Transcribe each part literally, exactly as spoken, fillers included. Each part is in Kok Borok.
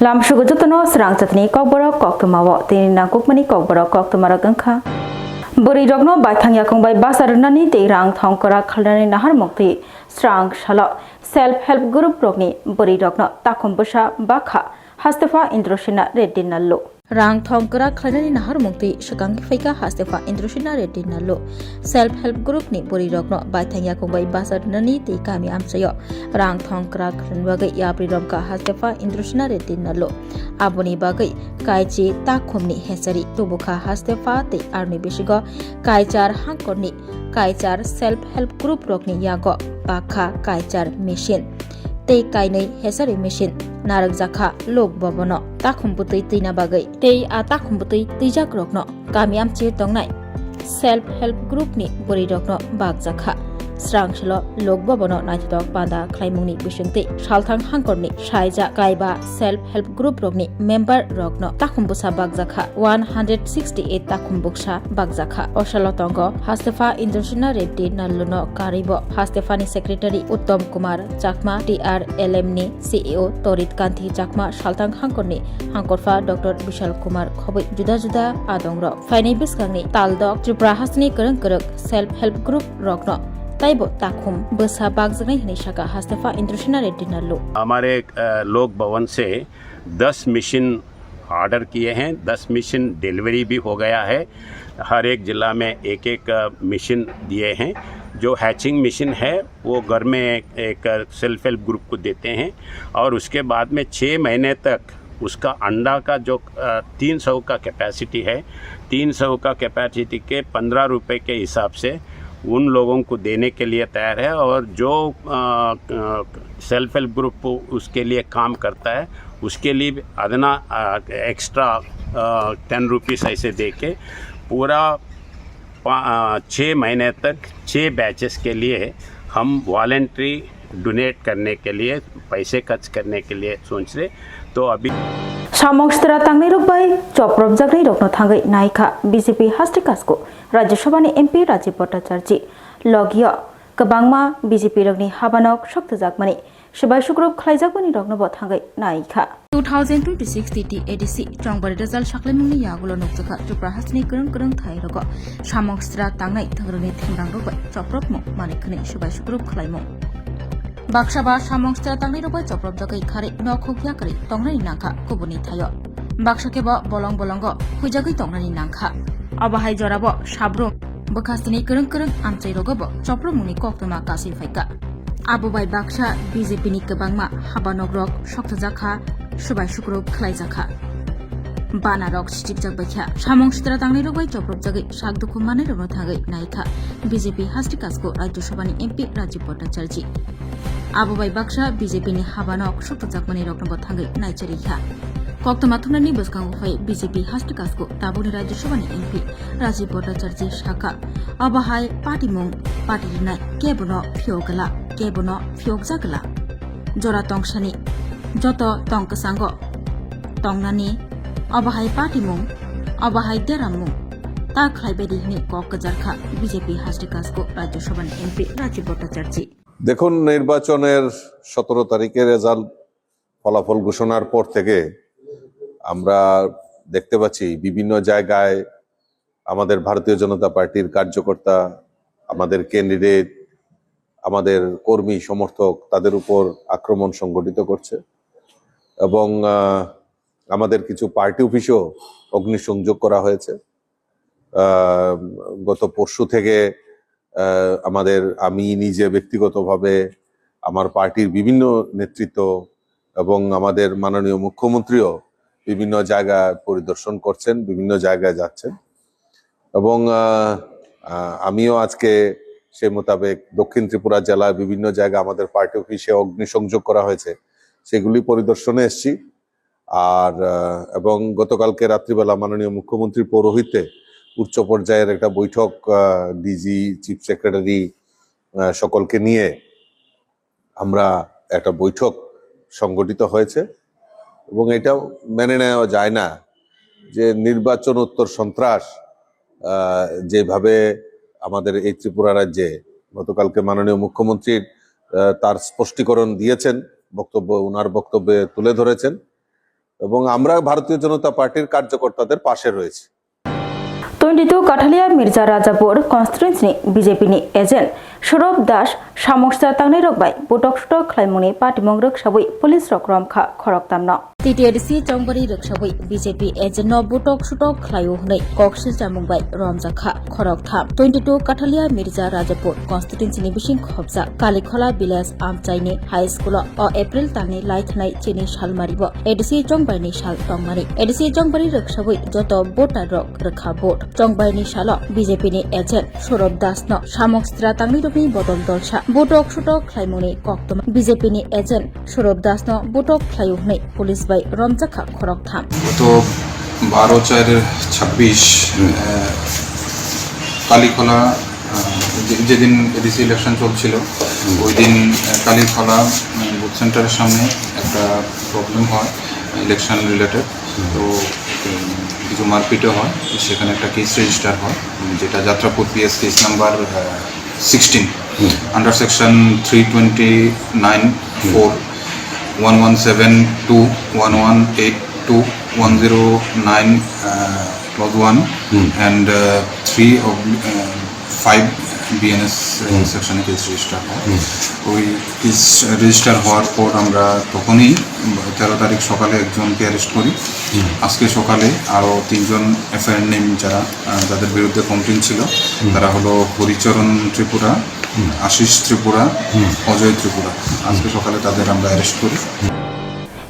Lamsugo jotono srang chatni kokborok koktwmao tini nangkukmani kokborok koktwmarok wngkha. Bwrwirokno baithang yakung bai basa rwnani tei rang thong kwrak khlainani naharmung twi srang salo self help group rokni bwrwirokno takhum bwsa bakha Hastepha Indrasena Reddy Nallu. Rang thong kwrak khlainani naharmung twi swkang phaikha Hastepha Indrasena Reddy Nallu. Self help group ni bwrwirokno baithang yakung bai basa rwnani tei kami amchaio rang thong kwrak khlaina bagwi yapri romkha Hastepha Indrasena Reddy Nallu. Aboni bagwi kaichi takhumni hesari tubukha Hastepha tei aroni bisingo kaichar hangkorni kaichar self help group rokni yago bakha kaichar machine tei kainwi hesari machine narwkjakha Lok Bhavan-o takhum bwtwi twina bagwi tei a takhum bwtwi twijakrokno kami amchir tongnai self help group ni bwrwirokno bakjakha. Srang salo Lok Bhavan-o naithotok panda khlaimungni bisingtwi salthang hangkorni saijak kaiba self help group rokni member rokno takhum bwsa bakjakha, one hundred sixty eight takhum bwsa bakjakha. O salo tongo Hastepha Indrasena Reddy Nalluno karwibo Hastephani secretary Uttom Kumar Chakma, T R L M ni C E O Torit Kanthi Chakma, salthang hangkorni hangkorpha Doctor Bishal Kumar Khoboi, juda juda adongrok. Phainai bwskangni taldok Tripura hasteni kwrwng kwrwng self help group rokno taibo takhum bwsa bakjaknai hwnwi sakha Hastepha Indrasena Reddy Nallu. हमारे अ, लोक भवन से दस machine order किए हैं, दस machine delivery भी हो गया है। हर एक जिला में एक एक अ, मशीन दिए हैं। जो हैचिंग मशीन है, वो घर में एक, एक सेल्फ हेल्प ग्रुप को देते हैं और उसके बाद में छः महीने तक उसका अंडा का जो अ, तीन सौ का कैपेसिटी है, तीन सौ का कैपेसिटी के पन्द्रह रुपये के हिसाब से उन लोगों को देने के लिए तैयार है। और जो अ, अ, सेल्फ हेल्प ग्रुप उसके लिए काम करता है, उसके लिए भी अदना अ, एक्स्ट्रा अ, टेन रुपीस ऐसे दे के पूरा पा-, अ, छः महीने तक छः बैचेस के लिए हम वॉलंटरी डोनेट करने के लिए, पैसे खर्च करने के लिए सोच रहे। तो अभी Samung sitra tangnai rok bai chopropjaknai rokno thangwi naikha B J P haste kasko Rajya Sabha ni M P Rajiv Bhattacharjee. Logio kwbangma B J P rokni habanok soktojakmani swbai sukrup khlaijakmani roknobo thangwi naikha. Two thousand twenty-six T T A D C Chongbari result saklaimungni yagulo nukjakha Tripura hasteni kwrwng kwrwng thai rogo samung sitra tangnai thwngrwngni themrang rok bai chopropmung manwi khwnwi swbai sukrup khlaimung. Baksa ba samung sitra tangnai rok bai chopropjagwi kharwi nok huk yakarwi tongnani nangkha kubuni thaio. Baksa khe bo bolong bolongo huijagwi tongnani nangkha. Obo hai jorabo sabrum bwkhasteni kwrwng kwrwng amchai rogo bo chopropmungni koktwma kasui phaikha. Abo bai baksa B J P ni kwbangma habanok rok sokthajak kha, swbai sukrup khlaijak kha. Bana rok sichikjak bai kha. Samung sitra tangnai rok bai chopropjagwi sak dukhu manai rokno thangwi nai kha B J P haste kasko Rajya Sabha ni M P Rajiv Bhattacharjee. Abo bai baksa B J P ni habanok sokthajak manai rokno bo thangwi naichari kha. Koktwma thumnani bwskango phai B J P haste kasko tabukni Rajya Sabha ni M P Rajiv Bhattacharjee sakha, obo hai patimung pati rwnai kebono phiyok gla, kebono phiyokjak gla. Jora tongsani joto tong kwchango tongnani, obo hai patimung, obo hai deramung ta khlaibaidi hwnwi kok kwjarkha B J P haste kasko Rajya Sabha ni M P Rajiv Bhattacharjee. দেখুন, নির্বাচনের সতেরো তারিখের রেজাল্ট, ফলাফল ঘোষণার পর থেকে আমরা দেখতে পাচ্ছি বিভিন্ন জায়গায় আমাদের ভারতীয় জনতা পার্টির কার্যকর্তা, আমাদের ক্যান্ডিডেট, আমাদের কর্মী সমর্থক তাদের উপর আক্রমণ সংগঠিত করছে এবং আহ, আমাদের কিছু পার্টি অফিসেও অগ্নিসংযোগ করা হয়েছে। আহ, গত পরশু থেকে আহ, আমাদের, আমি নিজে ব্যক্তিগতভাবে, আমার পার্টির বিভিন্ন নেতৃত্ব এবং আমাদের মাননীয় মুখ্যমন্ত্রীও বিভিন্ন জায়গা পরিদর্শন করছেন, বিভিন্ন জায়গায় যাচ্ছেন। এবং আহ, আহ, আমিও আজকে সেই মোতাবেক দক্ষিণ ত্রিপুরা জেলার বিভিন্ন জায়গা আমাদের পার্টি অফিসে অগ্নিসংযোগ করা হয়েছে, সেগুলি পরিদর্শনে এসেছি। আর আহ, এবং গতকালকে রাত্রিবেলা মাননীয় মুখ্যমন্ত্রীর পৌরোহিত্যে উচ্চ পর্যায়ের একটা বৈঠক, ডিজি, চিফ সেক্রেটারি সকলকে নিয়ে আমরা একটা বৈঠক সংগঠিত হয়েছে। এবং এটা মেনে নেওয়া যায় না যে নির্বাচনোত্তর সন্ত্রাস আহ, যেভাবে আমাদের এই ত্রিপুরা রাজ্যে গতকালকে মাননীয় মুখ্যমন্ত্রীর আহ, তার স্পষ্টীকরণ দিয়েছেন, বক্তব্য, ওনার বক্তব্যে তুলে ধরেছেন। এবং আমরা ভারতীয় জনতা পার্টির কার্যকর্তাদের পাশে রয়েছি। Twenty two Kathalia Mirza Rajapur constituency ni B J P ni agent Saurabh Das samung sita tangnai rok bai butok sutok khlaimungni patimung rwksawi police rok romkha khoroktamno. T T A D C chongbari rwksawi B J P agent no butok sutok khlaio hwnwi kok silchamung bai romjakha khoroktham. Twenty two Kathalia Mirza Rajapur constituency ni bising khobjak Kalikhola village amchaini high school o April talni laithanai chini salmari bo A D C chongbaini sal tongmani. A D C chongbari rwksawi joto voter rok rwkha vote. Chongbaini salo B J P ni agent Saurabh Das no samung sitra tangnai rokni bodol dolsa butok sutok khlaimungni koktwma. B J P ni agent Saurabh Das no butok khlaio hwnwi police bai romjakha khoroktham. গত বারো চার ছাব্বিশ, আহ, কালীখোলা, আহ, যে-, যেদিন ADC election চলছিল, ওই দিন, আহ, কালীখোলা, উম, বুথ সেন্টারের সামনে একটা প্রবলেম হয় ইলেকশন রিলেটেড। তো, উম, কিছু মারপিটও হয়, সেখানে একটা কেস রেজিস্টার হয়, উম, যেটা যাত্রাপুর PS case number, ah, sixteen, under section three twenty nine four, one one seven two, one one eight two, one zero nine clause one, and three of five BNS সেকশনে case register হয়। ওই case register হওয়ার পর আমরা তখনই তেরো তারিখ সকালে একজনকে অ্যারেস্ট করি। আজকে সকালে আরও তিনজন এফআইআর নেম যারা, আহ, যাদের বিরুদ্ধে কমপ্লেন ছিল, তারা হলো হরিচরণ ত্রিপুরা, আশিস ত্রিপুরা, অজয় ত্রিপুরা। আজকে সকালে তাদের আমরা অ্যারেস্ট করি।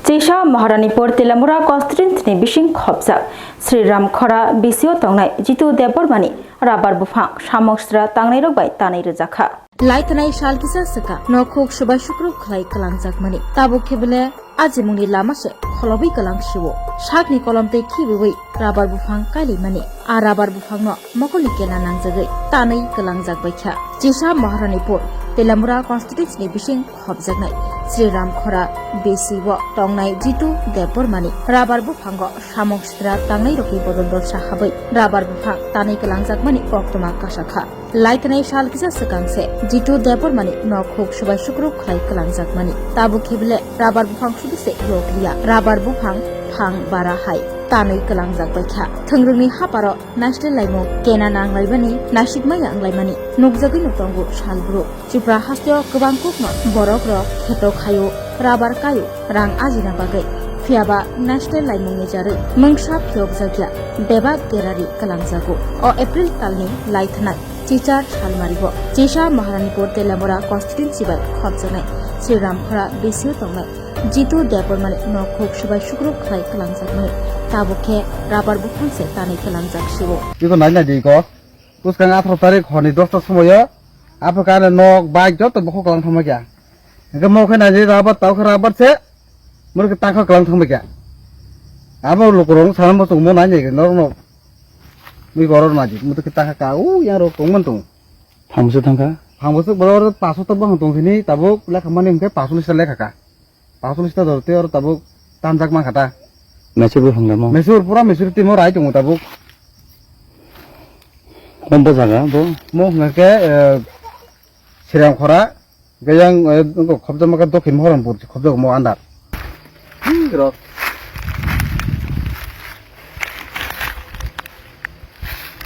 Chisa Maharanipur Telamura constituency ni bising khobjak Sri Ram Khora B C o tongnai Jitu Debbarmani rabar buphang samung sitra tangnai rok bai tanwi rwjakha. Laithanai sal kisa swkang nokhuk subai sukruk khlai kwlangjakmani. Tabuk khe bele ajimungni lama se kholobwi kwlang sio. Sakni kolom tei khibiwi rabar buphang kailaimani. A rabar buphangno mokolni kena nangjagwi tanwi kwlangjak baikha. Chisa Maharanipur Telamura constituency ni bising khobjaknai Sri Ram Khora B C o tongnai Jitu Debbarmani rabar buphango samung sitra tangnai rokni bodol dolsa habwi rabar buphang tanwi kwlangjakmani koktwma kasakha. Laithanai sal kisa swkang se Jitu Debbarmani nokhuk subai sukruk khlai kwlangjakmani. Tabuk khe bele rabar buphang sudu se yok liya. Rabar buphang phang bara hai tanwi kwlangjak baikha. Thwngrwngni haparo naisle laimung kena nanglaibani naisik maya wnglaimani nukjagwino tongo salbru. Tripura hasteo kwbang kukno borok rok kheto khaio, rabar kaio, rang ajina bagwi. Phiyaba naisle laimungni jarwi mungsa phiyokjakya bebak gerari kwlangjago. O April talni laithanai chichar salmarigo Chisa Maharanipur Telamura constituency bai khopjaknai Sri Ramkhora B C o tongnai Jitu Debbarmani nokhuk subai sukruk khlai kwlangjakmani. Tabuk khe rabar buphang se tanwi kwlangjak sio. Iko nai nai di ko. Bwskang atharo tarik horni dosta somoyo. Aphakhe ano nok bike joto bokhok kwlang thangma kya. Hingke mo khe nai di rabar tau khe rabar se. Murke tangkha kwlang thangma kya. Abo lukurok sana mo tongmo nai nai norokno. Mui borok nai di. Muto khe tangkha ka u yang rok tongman tong. Phangbo se thangkha? Phangbo se borok paso to bang tong sini tabuk lekha mani hingke paso lista lekha ka. Paso lista dor te oro tabuk tanjak mankha ta. Mesur bo phangla mo? Mesur, pura mesur timo rai tongo tabuk. Hom bo jaga bo? Mo hingke, eh, Sri Ramkhora, hingke yang, eh, khopjak maka Dokhin Mohoranpur, khopjak mo andar. Hi, rok.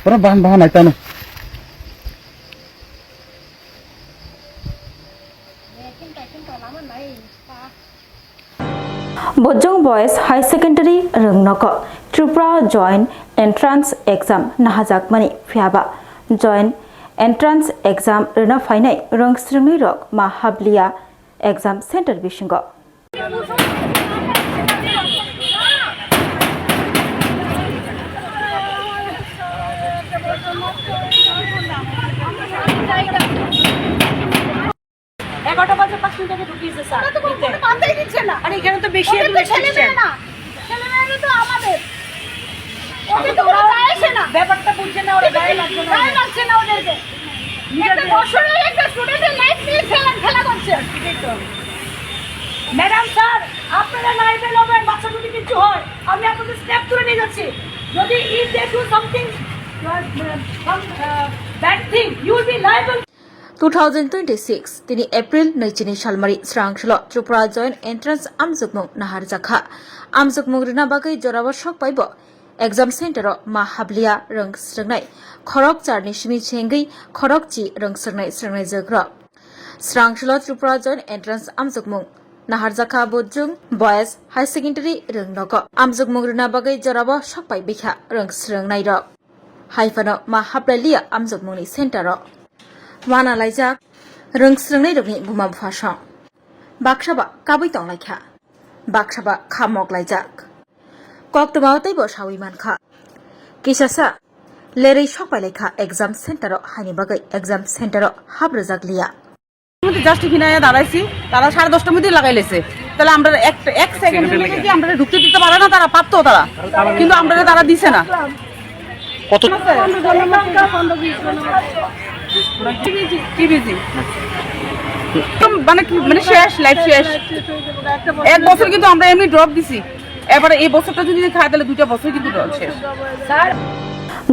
Pura bahan bahan nai tano. Bojong Boys High Secondary Rwngnogo Tripura Joint Entrance Exam nahajakmani phiyaba Joint Entrance Exam rwna phainai rwngsrwngni rok ma habliya exam center bisingo. এগারোটা বাজে পাঁচ মিনিট আগে ঢুকিয়েছে স্যার। ওরা তো কোনো, নিতে। কোনো বার্তাই দিচ্ছে না। আরে এখানে তো বেশি ওদের তো ছেলে মেয়ে না। ছেলে মেয়ে তো আমাদের। ওদের তো কোনো যায় আসে না। ব্যাপারটা বুঝছে না, ওরা গায়ে লাগছে না। গায়ে লাগছে না ওদেরকে। একটা দর্শনের একটা স্টুডেন্টের লাইফ নিয়ে খেলা, খেলা করছে। সেটাই তো। ম্যাডাম, স্যার, আপনারা লাইভে নেবেন, বাচ্চা যদি কিছু হয়, আমি আপনাদের স্টেপ তুলে নিয়ে যাচ্ছি। যদি if they do something, uh, some, uh, bad thing, you will be liable. Two thousand twenty-six tini April naichini salmari Srangselo Tripura Joint Entrance amjokmung naharjakha. Amjokmung rina bagwi jorao sok paibo exam center o ma habliya rwng srwngnai khorok charni simi chengwi khorok chi rwng srwngnai srwngnai jwkrok. Srangselo Tripura Joint Entrance amjokmung naharjakha Bojong Boys High Secondary rwng nogo. Amjokmung rina bagwi jorao sok pai bikha rwng srwngnai rok. Hai phano ma haplai liya amjokmungni center o. Wana laijak rwng srwngnai rokni buma bupha song. Baksa ba kabui tong laikha. Baksa ba kha mok laijak. Koktwma o teibo sawi mankha. Kisasa lerwi sok pai laikha exam center o, haini bagwi exam center o hap rwjak liya. মধ্যে জাস্ট এখানে আয়া দাঁড়াইছি, তারা সাড়ে দশটার মধ্যেই লাগাই লেছে। তাহলে আমরা এক এক সেকেন্ডের মধ্যে কি আমরা ঢুকতে দিতে পারে না? তারা পারতো তারা, কিন্তু আমরা তারা দিছে না। কত? টিভিজি। মানে কি, মানে শেষ, লাইফ শেষ। এক বছর কিন্তু আমরা এমনি ড্রপ দিছি, এবারে এই বছরটা যদি খায় তাহলে দুইটা বছর কিন্তু ড্রপ শেষ।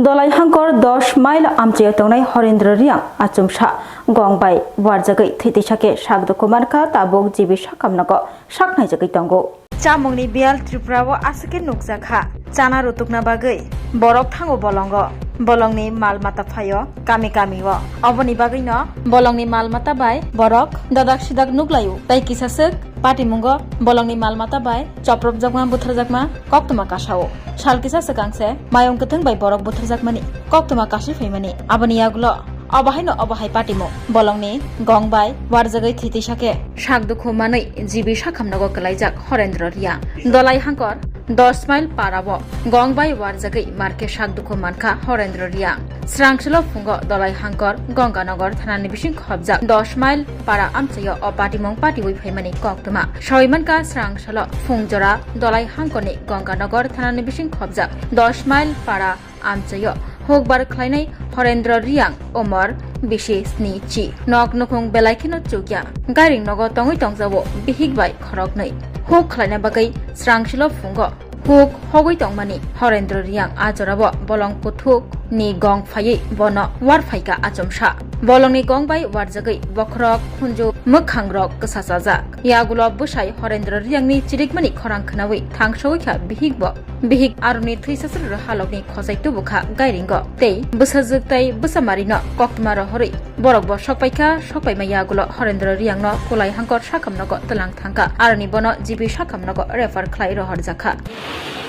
Dolai hangkor dos mile amchaio tongnai Horendra Riang achomsa gong bai warjagwi thwi tisa khe sak dukhu mankha, tabuk G B sakhamnogo saknaijagwi tongo. Chamungni biyal Tripura o aswk khe nukjakha, chana rutukna bagwi borok thango bolongo, bolongni mal mata phaio kami kami o. Oboni bagwino bolongni mal mata bai borok dadak sidak nuklaio, tei kisaswk patimungo bolongni mal mata bai chopropjakma butharjakma koktwma kasao. Sal kisa swkang se mayung kwthwng bai borok butharjakmani koktwma kasui phaimani. Aboni yagulo obo haino obo hai patimung bolongni gong bai warjagwi thwi tisa khe sak dukhu manwi G B sakhamnogo kwlaijak Horendra Riang. Dolai hangkor dos mile para o gong bai warjagwi markhe sak dukhu mankha Horendra Riang. Srangselo phungo Dolai hangkor Ganganagar thanani bising khobjak dos mile para amchaio o patimung patiwi phaimani koktwma. Sawi mankha Srangselo phung jora Dolai hangkorni Ganganagar thanani bising khobjak dos mile para amchaio hukbar khlainai Horendra Riang, umor bisi sni chi. Nok nukhung belai kheno chukya. Gairing nogo tongwi tongjago bihik bai khoroknwi. Huk khlaina bagwi Srangselo phungo huk hogwi tongmani Horendra Riang a jorao bolong kuthuk ni gong phaiwi bono warphaikha achomsa. Bolongni gong bai warjagwi bokhorok, khunju, mwkhangrok kwsachajak. Yagulo bwsai Horendra Riangni chirikmani khorang khnawi thangsawi kha bihik bo. Bihik aroni thwi sasrwrwi halokni khosai tubu kha gairingo. Tei bwsajwk tei bwsamarino koktwma rohorwi borok bo sokpaikha, sokpaima yagulo Horendra Riangno Kulai hangkor sakhamnogo twlang thangkha. Aroni bono G B sakhamnogo refer khlai rohorjakha.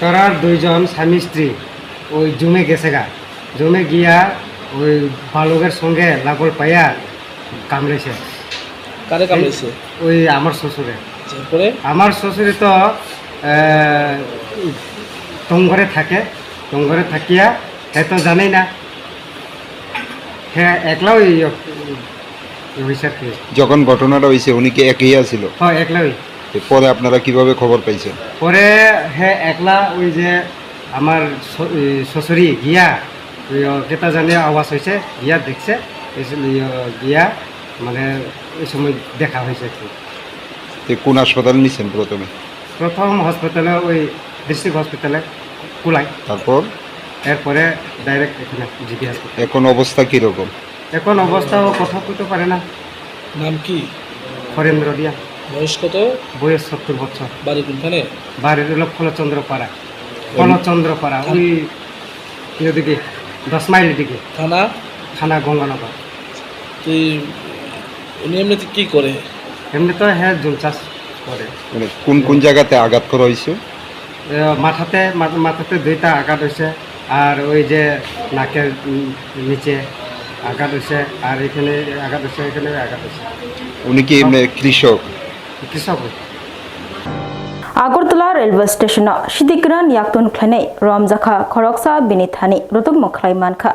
তারা দুইজন স্বামী স্ত্রী ওই জুমে গেছে গা। জুমে গিয়া ওই বালকের সঙ্গে লাঙ্গল পাইয়া কামড়েছে। কারে কামড়েছে? ওই আমার শ্বশুরে। আচ্ছা, এরপরে? আমার শ্বশুরে তো, আহ, টঙ্গরে থাকে, টঙ্গরে থাকিয়া হে তো জানেই না। হ্যাঁ, একলা ওই, ওই হয়েছে আর কি। যখন ঘটনাটা হয়েছে, উনি কি একাই আছিল? হ্যাঁ, একলা ওই। এ, পরে আপনারা কিভাবে খবর পাইছেন? পরে হে একলা ওই যে আমার শ-, এই শ্বশুরি গিয়া ওই, ও, কেটা জানে আওয়াজ হয়েছে, গিয়া দেখছে, এসে, ওই, ও, গিয়া মানে ওই সময় দেখা হয়েছে আর কি। এ, কোন হাসপাতাল নিছেন প্রথমে? প্রথম হসপিটালে ওই ডিস্ট্রিক্ট হসপিটালে কুলাই। তারপর? এরপরে ডাইরেক্ট এখানে জিবি হসপিটাল। এখন অবস্থা কিরকম? এখন অবস্থা ও কথা বলতে পারে না। নাম কি? হরেন্দ্র রিয়াং। বয়স কত? বয়স সত্তর বছর। বাড়ি কোনখানে? বাড়ি হলো ফলচন্দ্রপাড়া। ফলচন্দ্রপাড়া, থানা? ওই ওদিকে, দশ মাইল দিকে। থানা? থানা গঙ্গানগর। তুই উনি এমনিতে কি করে? এমনি তো হ্যাঁ জুম চাষ করে। মানে কোন কোন জায়গাতে আঘাত করা হয়েছে? এ, মাথাতে, মা-, মাথাতে দুইটা আঘাত হয়েছে, আর ওই যে নাকের, উম, নিচে আঘাত হয়েছে, আর এখানে আঘাত হয়েছে, এখানে আঘাত হয়েছে। উনি কি এমনি কৃষক? কৃষক। Agartala railway station-o sidik kwran yaktun khlainai romjakha khoroksa, bini thani rutukmung khlai mankha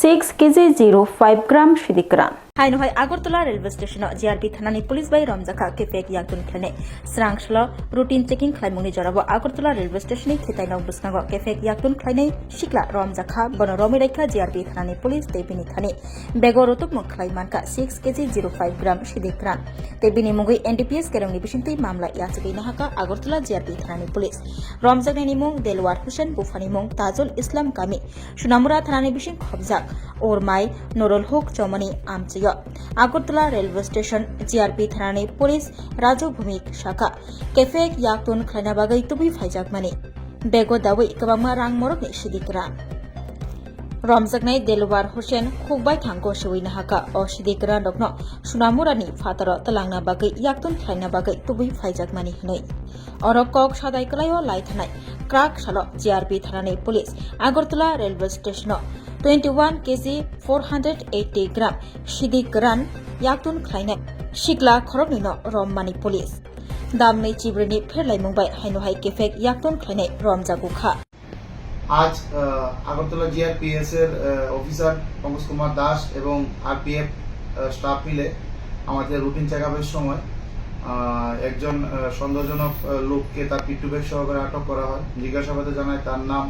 six K G zero five gram sidik kwran. Haino hai Agartala railway station-o G R P thanani police bai romjakha kefek yaktun khlainai. Srangselo routine checking khlaimungni jorao Agartala railway station-ni khitaino bwskango kefek yaktun khlainai sikla romjakha, bono romwi raikha G R P thanani police tei bini thani bego rutukmung khlai mankha six K G zero five gram sidik kwran. Tei bini mungwi N D P S kerongni bisingtwi mamla yachagwi nahaka Agartala G R P thanani police. Romjaknaini mung Delwar Hussain, buphani mung Tajul Islam, kami Sunamura thanani bising khobjak Ormai Nurul Huk Chomoni amchwi. Agartala Railway Station G R P thanani police Raju Bhumik sakha, kefek yaktun khlaina bagwi tubui phaijakmani. Bego dawi kwbangma rang morokni sidik rang. Romjaknai Delwar Hussain khukbai thango sewi nahaka o sidik rang rokno Sunamurani phataro twlangna bagwi yaktun khlaina bagwi tubui phaijakmani hwnwi. Oro kok sadai kwlaio lai thanai krak salo G R P thanani police Agartala Railway Station-o twenty one K G four hundred eighty gram sidik rang yaktun khlainai sikla khoroknwino rommani police. Damni chibrini pherlaimung bai haino hai kefek yaktun khlainai romjago kha. আজ আহ, আগরতলা জিআরপিএস এর আহ, অফিসার পঙ্কজ কুমার দাস এবং আরপিএফ আহ, স্টাফ মিলে আমাদের routine check আপের সময় আহ, একজন আহ, সন্দেহজনক আহ, লোককে তার পিট্টু ব্যাগ সহকারে আটক করা হয়। জিজ্ঞাসাবাদে জানায় তার নাম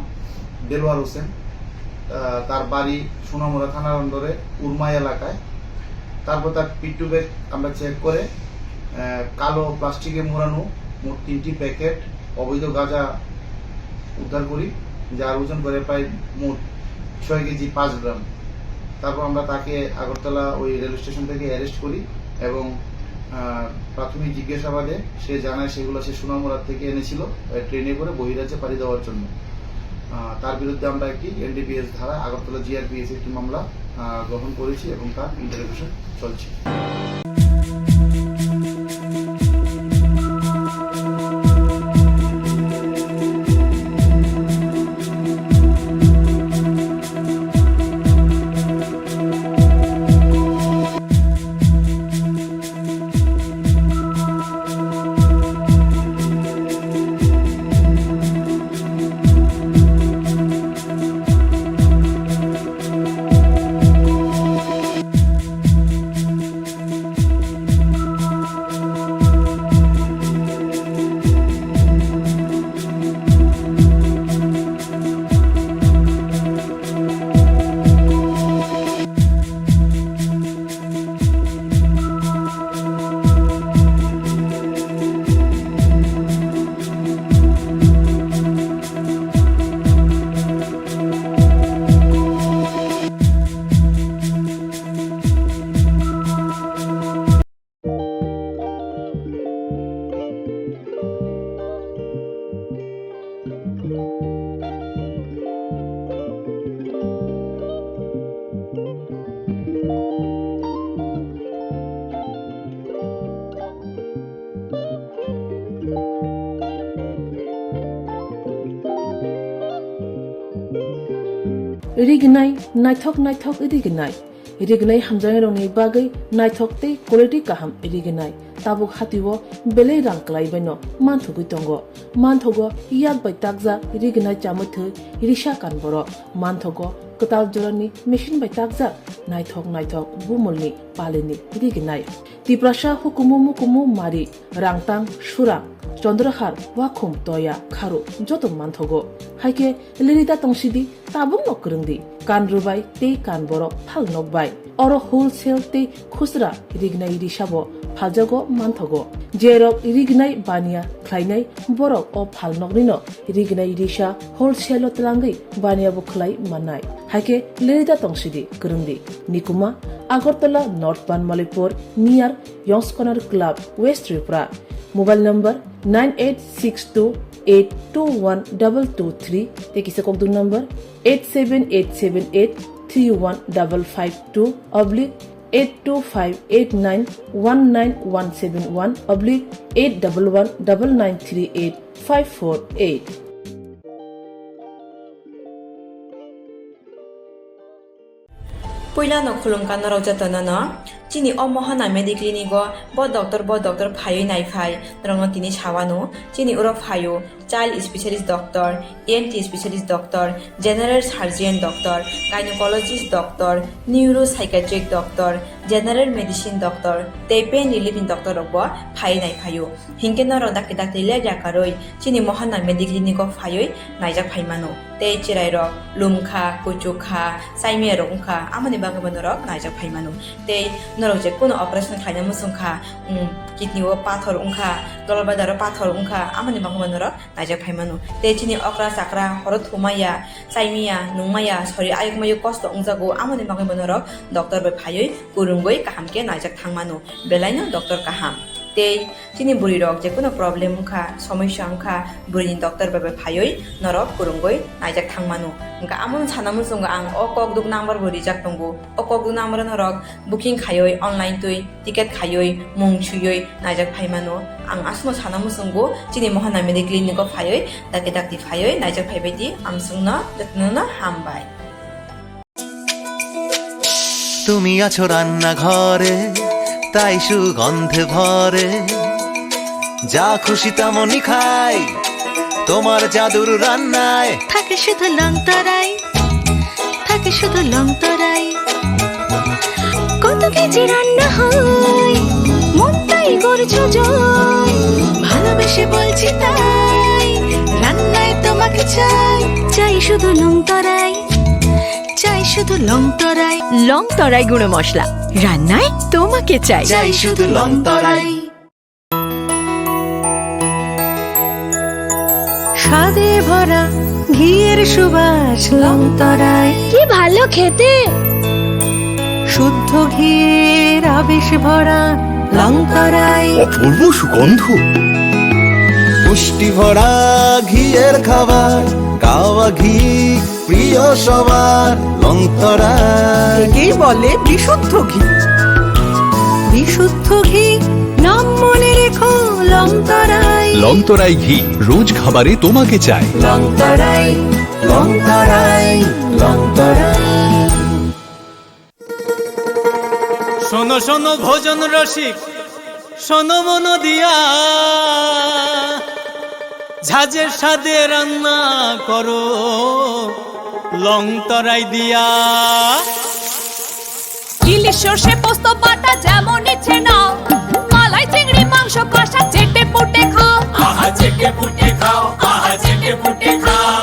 দেলোয়ার হোসেন। আহ, তার বাড়ি সোনামুড়া থানার অন্দরে উরমাই এলাকায়। তারপর তার পিট্টু ব্যাগ আমরা চেক করে আহ, কালো প্লাস্টিকে মোড়ানো মোট তিনটি প্যাকেট অবৈধ গাঁজা উদ্ধার করি, যার ওজন করে প্রায় মোট ছয় কেজি পাঁচ গ্রাম। তারপর আমরা তাকে আগরতলা ওই রেল স্টেশন থেকে অ্যারেস্ট করি এবং আহ, প্রাথমিক জিজ্ঞাসাবাদে সে জানায় সেগুলো সে সোনামুড়া থেকে এনেছিল, আহ, ট্রেনে করে বহিরাজ্যে পাড়ি দেওয়ার জন্য। আহ, তার বিরুদ্ধে আমরা একটি এনডিপিএস ধারা আগরতলা জিআরপিএস একটি মামলা আহ, গ্রহণ করেছি এবং তার ইন্টারোগেশন চলছে। Rignai, naithok naithok rignai. Rignai hamjaknairokni bagwi naithok tei quality kaham rignai. Tabuk hatio belai rang kwlaibaino manthogwi tongo. Manthogo yak bai takjak rignai chamwi thwi risa kan borok. Manthogo kwtal jorani machine bai takjak naithok naithok bumulni palini rignai. Tiprasa hukumu mukumu mari, rangtang, surang, chondrahar, wakhum, toya, kharu joto manthogo. Haikhe lirida tongsidi, tabukno kwrwngdi, kan rwbai tei kan borok phal nokbai. Oro wholesale tei khusra rignai risabo phaljago manthogo. Jerok rignai baniya khlainai borok o phalnoknino rignai risa wholesale-o twlangwi baniyabo khlai mannai. Haikhe lirida tongsidi kwrwngdi. Nikuma, Agartala North Banmalipur, near Yongs Corner Club, West Tripura. Mobile number nine eight six two eight two one double two three tei kisa kokdung number eight seven eight seven eight three one double five two oblique eight two five eight nine one nine one seven one oblique eight double one double nine three eight five four eight. Puilano khulumkha norok jotono no. Chini o Mohana Mediclinic o bo doctor, bo doctor phaiwi naiphai norokno tini sawano. Chini oro phaio child specialist doctor, E N T specialist doctor, general surgeon doctor, gynecologist doctor, neuropsychiatric doctor, general medicine doctor tei pain relief ni doctor rok bo phaiwi naiphaio. Hinkhe norok dakti dakti ler yakarwi chini Mohana Mediclinic o phaiwi naijak phaimano. Tei chwrairok lumkha, kuchukha, saimiyarok wngkha, amoni bagwibo norok naijak phaimano. Tei Norok je kuno operation khlaina muchung kha, um, kidney o pathor wngkha, dolbadar o pathor wngkha, amoni bagwi bo norok naijak phai mano. Tei chini okra chakra horo thumaya, chaimaya, nungmaya, sori ayuk mayuk kosto wngjago, amoni bagwi bo norok doctor bai phaiwi kwrwngwi kaham khe naijak thang mano. Belaino doctor kaham. Tei chini bwrwi rok je kuno problem wngkha, somosya wngkha, bwrwini doctor bai bai phaiwi norok kwrwngwi naijak thang mano. Hwnkha amono sana muchungo ang o kok duk number bo rijak tongo. O kok duk number o norok booking khaiwi online twi ticket khaiwi mung swiwi naijak phai mano. Ang aswkno sana muchungo chini Mohana Medi Clinic o phaiwi dakti dakti phaiwi naijak phai bai di. Ang chwngno jotono hambai. তুমি আছো রান্নাঘরে, তাই সুগন্ধে ভরে। যা খুশি তেমনই খাই, তোমার জাদুর রান্নায়। থাকে শুধু লং তরাই, থাকে শুধু লং তরাই। কত কেজি রান্না হয়, মনটাই করছো জয়। ভালোবেসে বলছি তাই, রান্নায় তোমাকে চাই। চাই শুধু লং তরাই, চাই শুধু লং তরাই। লং তরাই গুঁড়ো মশলা, রান্নায় তোমাকে চাই। চাই শুধু লং তরাই। স্বাদে ভরা ঘিয়ের সুবাস লং তরাই। কি ভালো খেতে! শুদ্ধ ঘিয়ের আবেশ ভরা লং তরাই। অপূর্ব সুগন্ধ। পুষ্টি ভরা ঘিয়ের খাবার, গাওয়া ঘি প্রিয় সবার, লং তরাই। একেই বলে বিশুদ্ধ ঘি। বিশুদ্ধ ঘি, নাম মনে রেখো লং তরাই। লং তরাই ঘি, রোজ খাবারে তোমাকে চাই। লং তরাই, লং তরাই, লং তরাই। শোনো শোনো ভোজন রসিক, শোনো মন দিয়া, ঝাঁঝের স্বাদে রান্না করো লং তরাই দিয়া। ইলিশ সর্ষে পোস্ত বাটা যেমন ইচ্ছে নাও, মালাই চিংড়ি মাংস কষা চেটে পুটে খাও। আহা চেটে পুটে খাও, আহা চেটে পুটে খাও।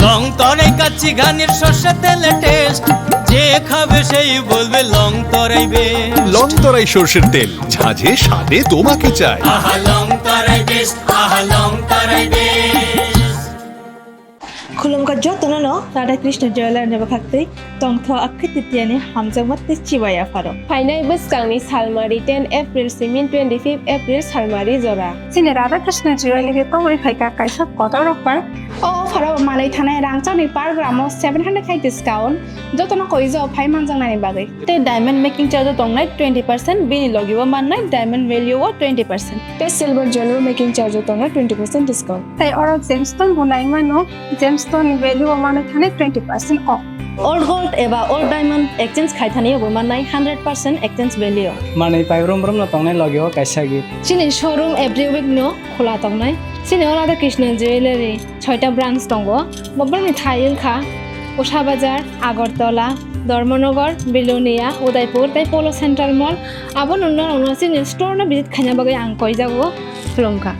লং তরাই কাচ্চি ঘানির সর্ষে তেলে টেস্ট, যে খাবে সেই বলবে লং তরাই বেস্ট। লং তরাই সর্ষের তেল, ঝাঁঝে স্বাদে তোমাকে চাই। আহা লং তরাই বেস্ট, আহা লং তরাই best. Khulumkha jotono no Radha Krishna Jewelry ni bwkhaktwi tongtho akhwtitiani hamjakma tei chibai yapharo. Phainai bwskangni salmari ten April simin twenty fifth April salmari jora. Chini Radha Krishna Jewelry tongwi phaikha kaisa kotor offer. O offer o manwi thanai rangchakni per gram o seven hundred khai discount, jotono koijo phai manjaknani bagwi. Tei diamond making charge o tongnai twenty percent, bini logi o mannai diamond value o twenty percent. Tei silver jewelry making charge o tongnai twenty percent discount. Tei oro gemstone bo nai mano, gemstone ni value o mano thani twenty percent off. Old gold eba old diamond exchange khai thani bo mannai hundred percent exchange value. Manwi pai brum brum no tongnai logi o kaisa gift. Chini showroom every week no khula tongnai. Chini o Radha Krishna Jewelry. Soita branch tongo. Bobrokni thai wngkha Usha Bazar, Agartala, Dharmanagar, Belonia, Udaipur tei Polo Central Mall. Abo nungno nungno chini store no visit khaina bagwi ang koijago, khulumkha.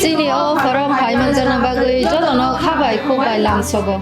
Chini o borok hai manjakna bagwi jotono khabai khubai lamsogo.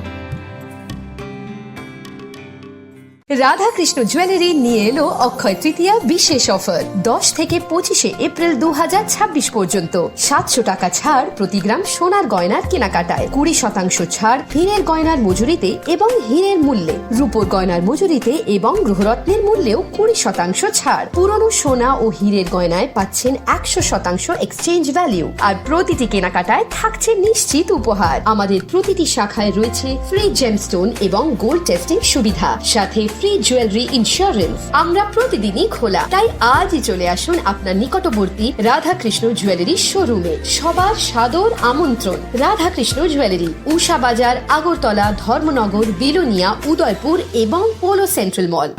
Radhakrishna jewellery নিয়ে এলো অক্ষয় তৃতীয়া বিশেষ অফার। দশ থেকে পঁচিশে এপ্রিল দু হাজার ছাব্বিশ পর্যন্ত সাতশো টাকা ছাড় প্রতি গ্রাম সোনার গয়নার কেনাকাটায়, কুড়ি শতাংশ ছাড় হীরের গয়নার মজুরিতে এবং হীরের মূল্যে, রূপোর গয়নার মজুরিতে এবং গ্রহরত্নের মূল্যেও কুড়ি শতাংশ ছাড়। পুরনো সোনা ও হীরের গয়নায় পাচ্ছেন একশো শতাংশ এক্সচেঞ্জ ভ্যালু, আর প্রতিটি কেনাকাটায় থাকছে নিশ্চিত উপহার। আমাদের প্রতিটি শাখায় রয়েছে ফ্রি জেমস্টোন এবং গোল্ড টেস্টিং সুবিধা, সাথে ফ্রি জুয়েলারি ইন্স্যুরেন্স। আমরা প্রতিদিনই খোলা, তাই আজই চলে আসুন আপনার নিকটবর্তী রাধাকৃষ্ণ জুয়েলারি শোরুমে। সবার সাদর আমন্ত্রণ। রাধাকৃষ্ণ জুয়েলারি, উষা বাজার, আগরতলা, ধর্মনগর, বিলোনিয়া, উদয়পুর এবং পোলো সেন্ট্রাল মল।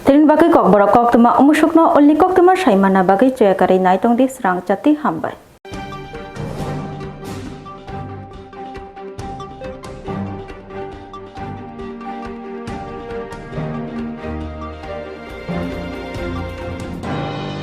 Tini bagwi kokborok koktwma omusukno olni koktwma saimana bagwi choyakarwi naitongdi srang chati hambai.